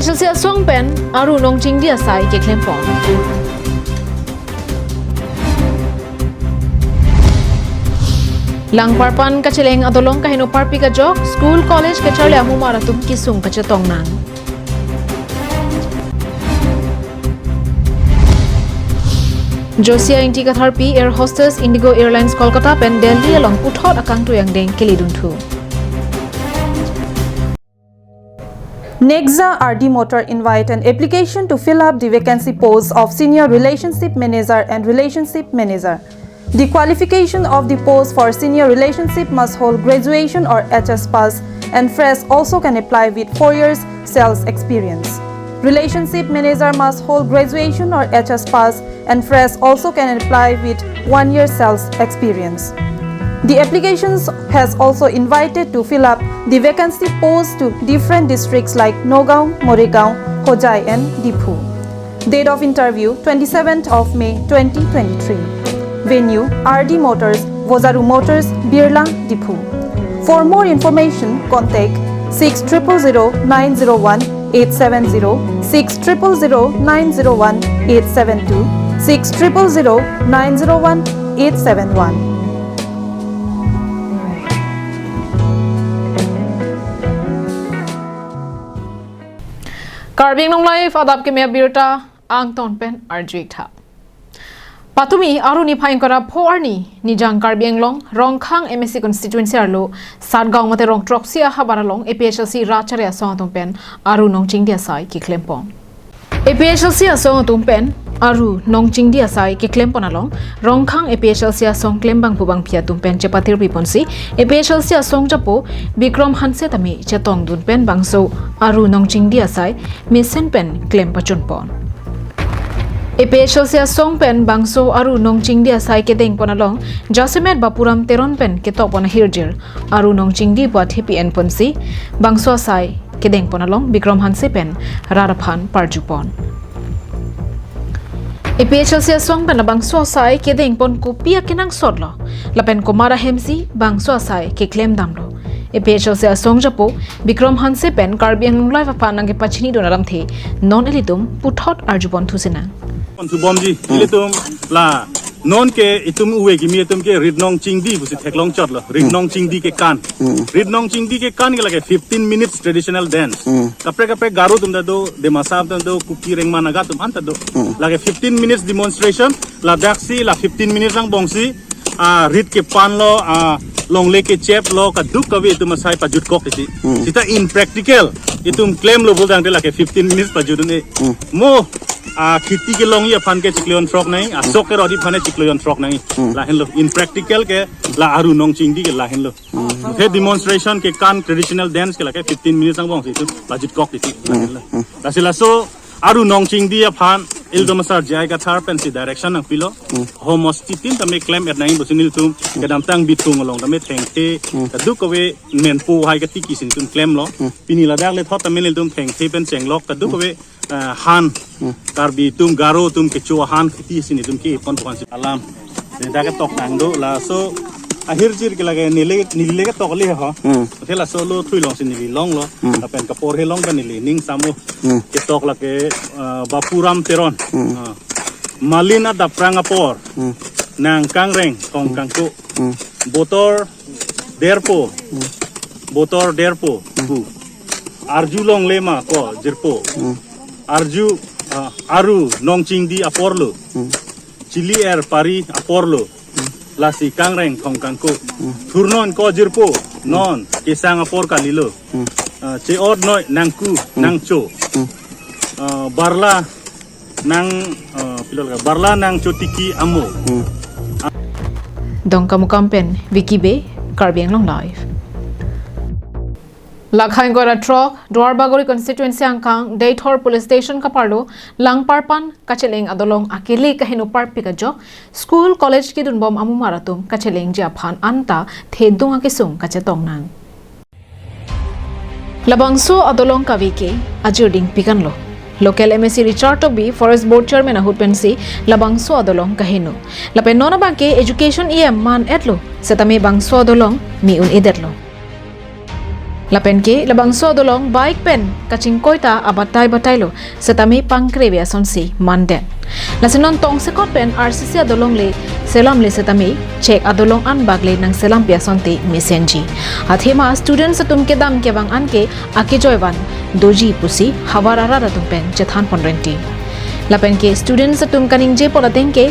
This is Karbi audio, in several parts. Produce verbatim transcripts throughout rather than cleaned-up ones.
Chelsea asong pen Aru Nongchingdi asai keklempon. Langparpan kacheleng adolong kaheno parpik ajok, school college kacharli amumar atum kesung kachetong nang. Josia Ingti Katharpi, air hostess Indigo Airlines Kolkata pen Delhi along puthot akangtui angdeng keledunthu. Nexa R D Motor invite an application to fill up the vacancy post of Senior Relationship Manager and Relationship Manager. The qualification of the post for Senior Relationship must hold graduation or H S pass, and fresh also can apply with four years sales experience. Relationship Manager must hold graduation or H S pass, and fresh also can apply with one year sales experience. The applications has also invited to fill up the vacancy posts to different districts like Nagaon, Morigaon, Hojai and Diphu. Date of interview, twenty-seventh of May twenty twenty-three. Venue, R D Motors, Vozaru Motors, Birla, Diphu. For more information, contact six triple zero nine zero one eight seven zero, six triple zero nine zero one eight seven two, six triple zero nine zero one eight seven one. Karbi Anglong Live adap keme abirta angton pen arju-ik tha. Patumi Aru niphai ingkoi ra pho arni nijang Karbi Anglong Rongkhang M A C constituency arlo Satgaon mate Rongtroksi ahavar along A P H L C rat chari asong atum pen Aru Nongchingdi asai keklempon. A P H L C asong atum pen Aru Nongchingdi asai keklempon along Rongkhang A P H L C asong klembangpo bangpi atum pen chepatirpiponsi A P H L C asong japo Bikram Hanse tame chetongdun pen bangso Aru Nongchingdi asai mesen pen klem pachunpon. A P H L C asong pen bangso Aru Nongchingdi asai kedengpon along jasemet Bapuram Teron pen ketokpon ahirjir Aru Nongchingdi pu athepi enponsi bangso asai kedengpon along Bikram Hanse pen rat aphan parjupon. A P H L C asong pen labangso asai kedengpon kopi akenangsot lo, lapen komat ahemsi bangso asai keklem damlo. A P H L C asong japo Bikram Hanse pen Karbi Anglong Live aphan nangkepachinidun alamthe non ilitum puthot arjuponthu sinang. Konthu bomji, ilitum la non ke itum uve kimi atum ke Rit Nongchingdi pusi theklong chotlo. Rit Nongchingdi kekan. Rit Nongchingdi kekan ke lake fifteen minutes traditional dance. Kaprek kaprek Garo atum ta do, Dimasa atum ta do, Kuki Rengma Naga atum an ta do. Lake fifteen minutes demonstration, ladaksi la fifteen minutes angbongsi, ah, rit kepanlo, ah, longle kecheplo, kadokave itum asai pajutkok isi. Sita in practical itum klemlo pulo tangte lake fifteen minutes pajut un-e. Mo, ah, kheti kelongji aphan ke chiklo jon throk nangji, asok kerotji aphan ke chiklo jon throk nangji. Lahenlo, in practical ke la Aru Nongchingdi ke lahenlo. He demonstration kekan traditional dance ke lake fifteen minutes angbongsi itum pajutkok isi. Lahenlo. Lasi laso Aru Nongchingdi aphan ildom asar J I Kathar pensi direction nangpilo. Homosti tin tame klem-et nangji pusi nelitum kedamtang Bithung along tame thengthe kadokave menpo hai katiki si nelitum klemlo. Pini ladak lethot tame nelitum thengthe pen chenglok kadokave, eh, han, Karbi atum, Garo atum kecho ahan kheti si nelitum kepon ponsi alam. Neli dak ketok nang do, laso ahirjir ke lake neli, neli le ketok le ho. Athe laso lo thui alongsi neli longlo. Lapen kapor he long pen neli ning samo. Ketok lake, eh, Bapuram Teron. Ah. Malin adaprang apor. Nang kangreng thong kangku. Botor derpo. Botor derpo. Pu. Arju longle ma ko jirpo. Arju, ah, Aru Nongchingdi aporlo. Chili er pari aporlo. Lasi kangreng thong kangku. Thurnon ko jirpo. Non kesang apor kalilo. Ah, che-ot noi nangku nangcho. Ah, barla nang, ah, pilol ka, barla nangcho tiki amo. Dongkamukam pen Vicky Bey, Karbi Anglong Live. Lakhai ingkoi ra throk, Duarbagori constituency angkang, Deithor Police Station kaparlo, Langparpan kacheleng adolong akele kaheno parpik ajok, school college kedunbom amumar atum kachelengji aphan anta thedung akesung kachetong nang. Labangso adolong kave ke ajirding pikanlo. Local M A C Richard Tokbi, Forest Board Chairman ahut pensi labangso adolong kaheno. Lapen non abang ke education E M man-etlo, setame bangso adolong me un-edetlo. Lapen ke labangso adolong bike pen kachingkoi ta abatai batailo setame pangkreve asonsi mandet. Lasi non tongsekot pen R C C adolong le selamle setame chek adolong anbak le nangselampi asonte mesenji. Athema students atum kedam kevang anke akejoivan doji pusi havar arat atum pen chethanpon rinti. Lapen ke students atum kaningjepon ateng ke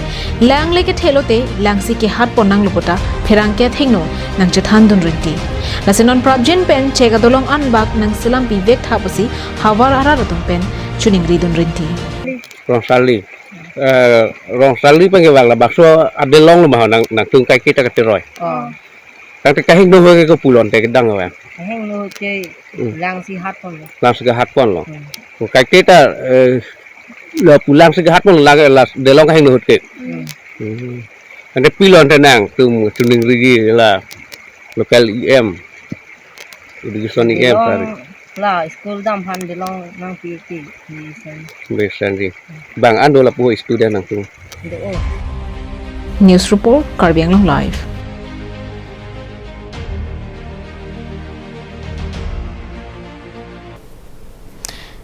lang le kethe lote langsi kehatpon nanglo puta pherangke athengno nangchethandun rinti. Lasi non prapjin pen chek adolong anbak nangselampi vek tha pusi havar arat atum pen chiningridun rinti. Rongsali. Eh, Rongsali pen kevang labangso adolong lo ma nang nangtum kaiketa kateroi. Oh. Tangte kahingno ahut ke kopulon te kedang ave. Kahingno ahut ke Hmm. langsi hatponlo. Langsi hatponlo. Hmm. Kaiketa, eh, lapu langsi hatponlo la la adolong kahingno ahut ke. Hmm. Hmm. Tangte pilon te nangtum chiningriji la local E M, education E M Adolong sari. La school dam aphan adolong nangpi ti mesenji. Mesenji. Bang an do lapu student nangtum? Do. News report, Karbi Anglong Live.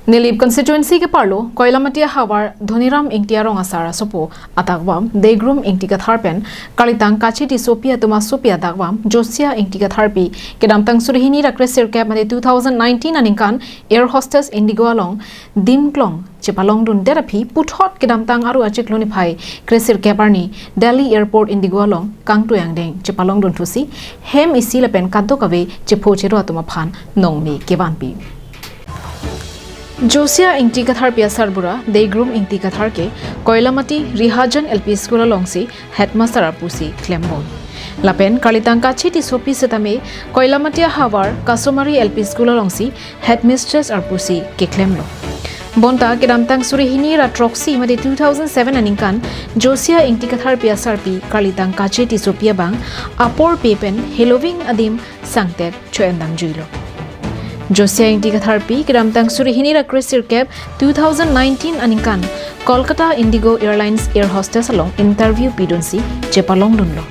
Nilip constituency ke-arlo Koilamati ahavar Dhoniram Ingti arong asar asopo adakvam Degrum Ingti Kathar pen kalitang Kache Tissopi atum asopi adakvam Josia Ingti Katharpi kedamtang suri hini ra kresirkep mate two thousand nineteen aningkan air hostess Indigo along dimklong chepalongdundet aphi puthot kedamtang Aru achiklo niphai kresirkep arni Delhi Airport Indigo along kangtui angdeng chepalongdunthusi hem isi lapen kadokave chepho chero atum aphan nongme kevanpi. Josia Ingti Katharpi asarbura Degrum Ingti Kathar ke Koilamati Rihajan L P School alongsi headmaster arpusi klembom. Lapen kalitang Kache Tissopi setame Koilamati ahavar Kasomari L P School alongsi headmistress arpusi keklemlo. Bonta kedamtang suri hini ra throksi mate two thousand seven aningkan Josia Ingti Katharpi asarpi kalitang Kache Tissopi abang apor pe pen heloving adim sangtet cho-en damjuilo. Josia Ingti Katharpi kedamtang suri hini ra kresirkep two thousand nineteen aningkan Kolkata Indigo Airlines air hostess along interview pidunsi chepalongdunlo.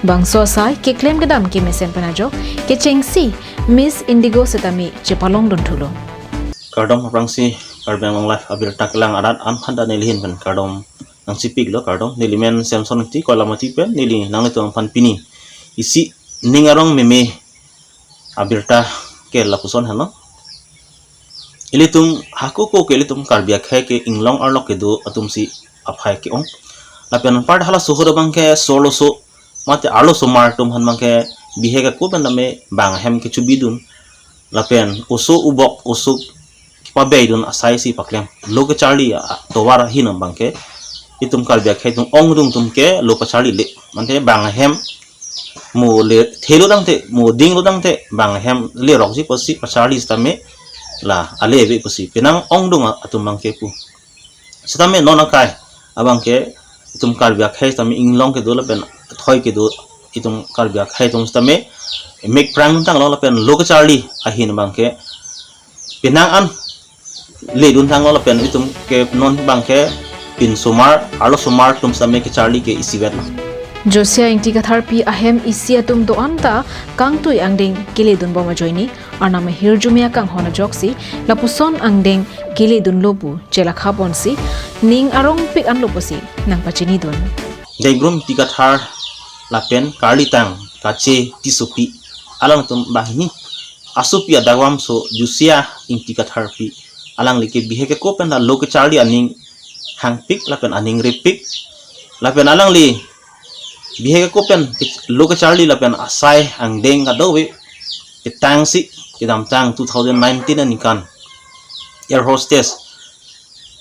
Bangso asai keklem kedam kemesen pen ajok kechengsi Miss Indigo setame chepalongdunthulo. Kardom aphrangsi Karbi Anglong Live abirta kelang arat an aphan ta neli ahin pen kardom nangchipiklo, kardom. Neli men Samson Ingti, Koilamati pen neli nanglitum aphan pini isi ning arong meme abirta ke lapuson henlo. Ilitum hako ko ke ilitum Karbi akhei ke inglong arlo kedo atumsi aphai ke-ong. Lapen apar halaso ahut abangke so arloso mate arlosomar atum aphan abangke bihek ako pen tame bang ahem kechebidun. Lapen oso ubok oso kepabeidun asai si paklem. Lo kecharli a, a, tovar ahin abangke itum Karbi akhei atum ongdung atum ke lo kacharlile. Mate bang ahem mo le thelo tangte, mo dinglo tangte bang ahem lerokji pusi pacharli setame la ale ave pusi penang ongdung a, atum abangke pu. Setame non akai abangke itum Karbi akhei setame inglong kedo lapen thoi kedo itum Karbi akhei atum setame mek prang tanglo lapen lo kecharli ahin abangke penang an ledun tanglo lapen itum ke non abangke pinsomar arlosomar atum setame kecharli ke isivetlo. Josia Ingti Katharpi ahem isi atum do-an ta kangtui angdeng keledunbom ajoine Arnam ahirjume akanghon ajoksi lapuson angdeng keledunlo pu chelakha ponsi ning arongpik anlo pusi nangpachinidun. Degrum Ingti Kathar lapen kalitang Kache Tissopi alangtum banghini asopi adakvamso Josia Ingti Katharpi alangli ke bihek ako pen ta lo kecharli aning hangpik lapen aning repik lapen alangli bihek ako pen ke-, lo kecharli lapen asai angdeng kadokave ketangsi kedamtang two thousand nineteen aningkan air hostess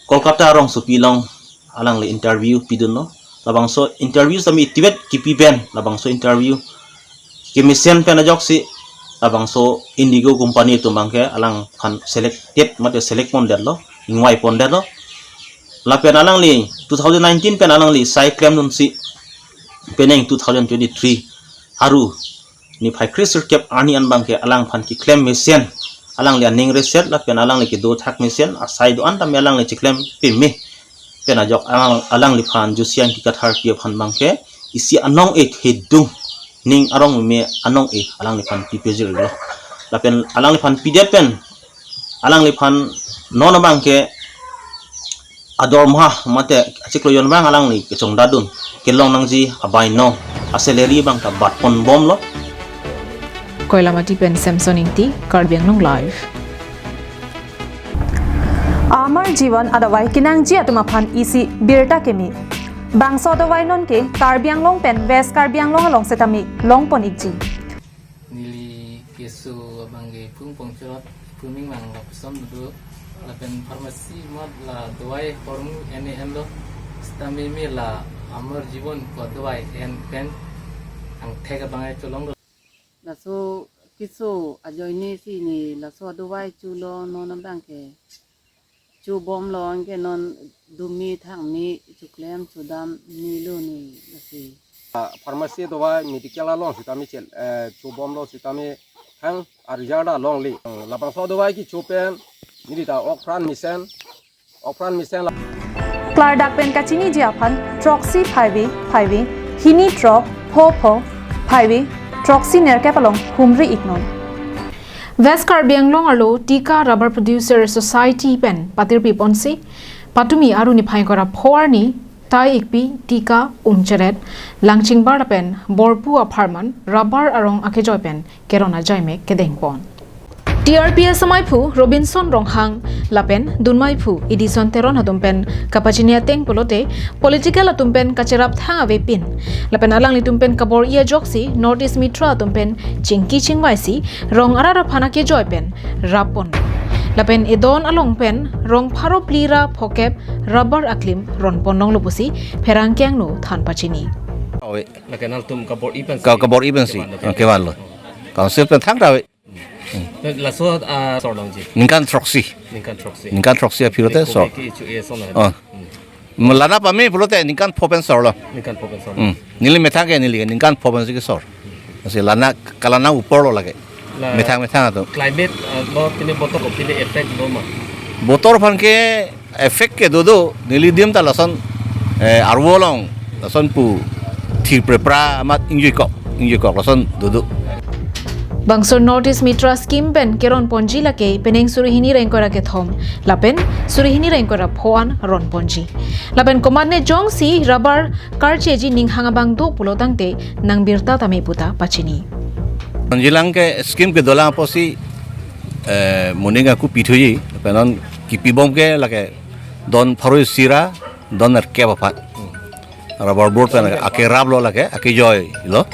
Kolkata arongsopi along alangli interview pidunlo. Labangso interview setame itivet kipi pen labangso interview kemesen pen ajoksi labangso Indigo company atum abangke alangphan selected mate select pondetlo, ingvai pondetlo. Lapen alangli two thousand nineteen pen alangli sai klemdunsi penang two thousand twenty-three Aru niphai kresirkep arni an abangke alangphan keklem mesen, alangli aning reset lapen alangli kedothak mesen asai do-an tame alangli cheklem peme pen ajok alang, alangliphan Josia Ingti Katharpi aphan abangke isi anong-e hidung ning arong meme anong-e alangliphan pipejirlo. Lapen alangliphan pidet pen, alangliphan non abang ke adorma mate achiklo jon abang alangli kechongdadun, kelong nangji abaino asalary abang ta batpon bomlo. Koilamati pen Samson Ingti, Karbi Anglong Live. Amar Jivan adawai kenangji atum aphan isi birta keme. Bangso adawai non ke Karbi Anglong pen West Karbi Anglong along setame longpon ikji. Neli keso abang ke phung pongchot, phung ming mang lapuson do, lapen pharmacy mat la dawai hormu N A N lo, sitame me la Amar Jivan ko dawai en pen angthek abang ai cholong do. Laso keso ajoine si ne laso adawai chulo, non abang ke chubomlo, anke non dumi thangmi chuklem chudam nilo ne lasi. Ah, pharmacy dawai medical along sitame chel, eh, chubomlo sitame thang arjada longle. Hmm, labangso dawai kecho pen neli ta okpran mesen, okpran mesen la. Klardak pen kachiniji aphan throksi phaivi phaivi hini throk pho pho phaivi throksi nerkep along humri iknon. West Karbi Anglong arlo Tika Rubber Producer Society pen patirpi ponsi, patumi arni phai ingkoi ra pho arni tai ikpi Tika Umcheret, Langchingbar lapen Borpu apharman rubber arong akejoi pen keron ajaimek kedengpon. T R P S amaiphu Robinson Ronghang lapen dunmaiphu Edison Teron atum pen kapachini ateng pulote political atum pen kacherap thang avepin. Lapen alanglitum pen kabor-i ajoksi North East Mitra atum pen chingki chingvaisi rong arat aphan akejoi pen rappon. Lapen edon along pen rong pharo phli ra phokep rubber aklim ronpon longlo pusi pherangke angno than pachini. Awe. Lake nangtum kabor-i pensi. Ka-, kabor-i pensi. Kevan lo. Kevan lo. Council pen thang ta awe. Laso, ah, sor longji. Ningkan throksi. Ningkan throksi. Ningkan throksi aphi lote sor. Ki chu e sona. Oh. Hmm. Lana pame pulote ningkan pho pen sorlo. Ningkan pho pen sorlo. Hmm. Neli methang ke neli ke ningkan pho pensi kesor. Lasi lana kalana upor lo lake. La methang methang atum. Climate, ah, lo pine botor ko pine effect lo ma? Botor aphan ke effect ke dodo, neli adim ta lason, eh, arvo along lason pu thir prepra amat ingjuikok, ingjuikok lason dodo. Bangso North East Mitra scheme pen keron ponji lake penang suri hini ra ingkoi ra kethom lapen suri hini ra ingkoi ra pho an ron ponji. Lapen komatne jongsi rubber karcheji ninghang abang do pulo tangte nang birta tame puta pachini. Jilang ke scheme kedolang apotsi, eh, moning aku pithuji, lapen non kipibom ke lake don pharo isi ra don nerkep aphan. Rubber board pen akerap lo lake, akejoi lo.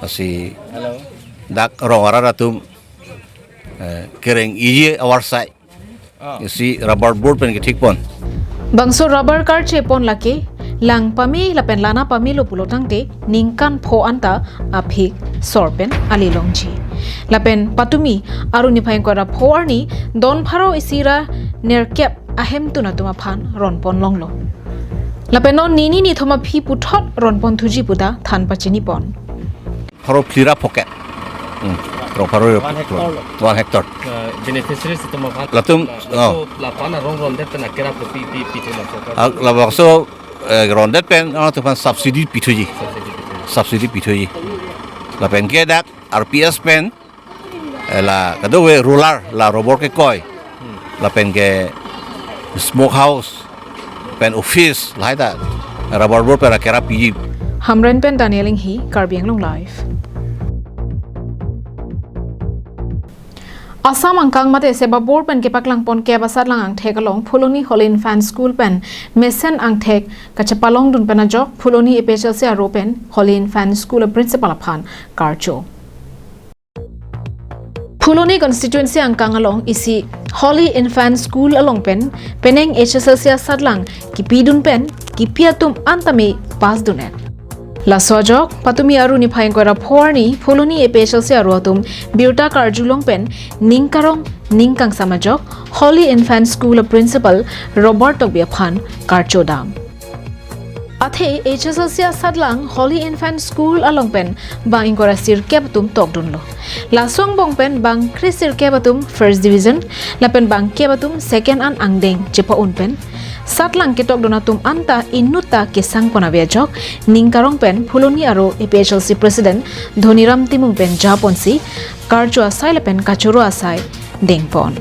Lasi dak rong arat atum, eh, kereng-iji avarsai. Ah. Isi rubber board pen kethik pon. Bangso rubber karche pon lake, lang pame lapen lana pame lo pulo tangte, ningkan pho anta aphik sor pen ale longji. Lapen patumi arni phai ingkoi ra pho arni don pharo isi ra nerkep ahemtun atum aphan ronpon longlo. Lapen non nini nithom aphi puthot ronpon thuji puta than pachini pon. Pharo phli ra phokep. Hmm. Rong pharo. One hectare lo. One hectare. Uh, beneficiaries atum aphan. Latum, la, oh. Laso lapu-an arong rondet pen akerap kopi pi pithu laso ka. Ah, labangso, eh, rondet pen, ah, atum aphan subsidy pithuji. Subsidy pithuji. Subsidy pithuji. Lapen ke dak R P S pen, eh, la kadokave roller la rubber kekoi. Hmm. Lapen ke smoke house pen office lahai ta rubber board pen akerap piji. Hamren pen Daniel Inghi, Karbi Anglong Live. Assam angkang mate Seba Board pen kepaklang pon kep asatlang angthek along Phuloni Holy Infant School pen mesen angthek kachepalongdun pen ajok Phuloni A P H L C aro pen Holy Infant School a principal aphan karcho. Phuloni constituency angkang along isi Holy Infant School along pen penang H S L C asatlang kipidun pen kipi atum an tame pass dun-et. Laso ajok patumi arni phai ingkoi ra pho arni Phuloni A P H L C aro atum birta karjulong pen ning karong ning kangsam ajok Holy Infant School a principal Robert Tokbi aphan karcho dam. Athe H S L C asatlang Holy Infant School along pen bang ingkoi ra sirkep atum tokdunlo. Laso angbong pen bang kre sirkep atum first division, lapen bang kep atum second an angdeng chepa-un pen Satlang ketok dun atum anta inutta kesang pon ave ajok, ning karong pen Phuloni aro A P H L C President Dhoniram Timung pen japonsi karcho asai lapen kachoro asai dengpon.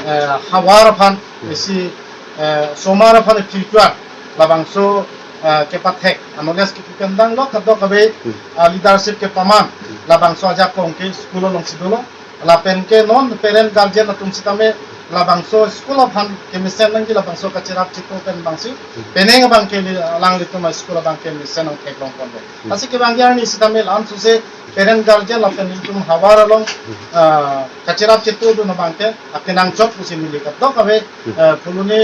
Eh, havar aphan isi, eh, osomar aphan future labangso, eh, kepathek anoles kipi pen dang lo kadokave, ah, leadership kepaman labangso ajakong ke school alongsi dolo. Lapen ke non parent guardian atum sitame labangso school aphan kemesen nangji, labangso kacherap chetu pen bangsi penang abang ke li-, alanglitum a-school abang ke mesen nangtheklong ponlo. Lasi kevangji arni sitame lam suse parent guardian lapen itum havar along, ah, kacherap chetu dun abang ke akenang chot pusi neli kadokave, eh, Phuloni,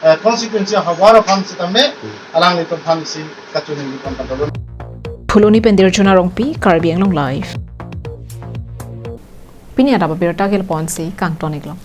eh, constituency havar aphan sitame alanglitum aphan isi kachiningri pon kadolo. Phuloni pen Dirjona Rongpi, Karbi Anglong Live. Pini adap abirta kelponsi kangton-iklo.